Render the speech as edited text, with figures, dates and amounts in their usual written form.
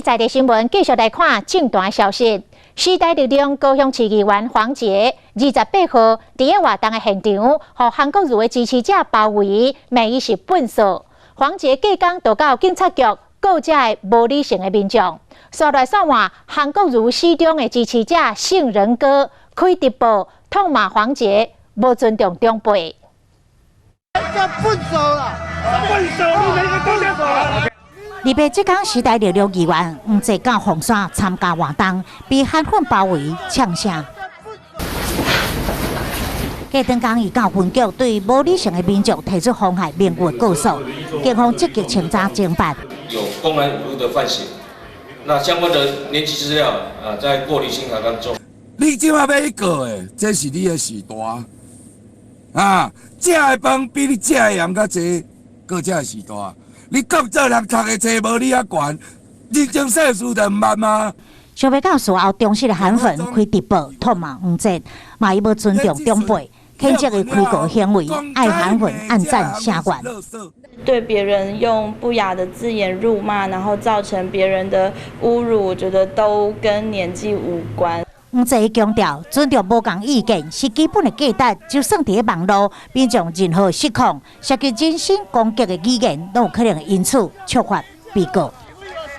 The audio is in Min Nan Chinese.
在地新聞繼續來看政壇消息。時代力量高雄市議員黃捷28號佇个活動的現場，予韓國瑜的支持者包圍，罵伊是糞掃。黃捷隔工就到警察局告這个無理性的民眾。煞來煞換，韓國瑜死忠的支持者聖人哥開直播痛罵黃捷無尊重長輩。叫糞掃啦！糞掃，你每個都叫禮拜這工時代力量議員黃捷到鳳山參加活動，被韓粉包圍嗆聲。隔轉工伊到分局對無理性的民眾提出妨害名譽告訴，警方積極清查偵辦。有公然侮辱的犯行，那相關的年紀資料啊，在過濾清查當中。你這馬欲去告的，這是你的序大啊！食的飯比你食的鹽較濟，閣才會序大。你告做人讀的冊無你遐懸，人情世事就毋捌嗎？想欲到事後，忠實的韓粉開直播痛罵黃捷，罵伊無尊重長輩，譴責伊開告行為，愛韓粉按讚聲援。對別人用不雅的字眼辱罵，然後造成別人的侮辱，我覺得都跟年紀無關。黃捷強調，尊重無仝意見是基本的價值，就算佇咧網路，民眾任何失控、涉及人身攻擊的語言，攏有可能因此觸發被告。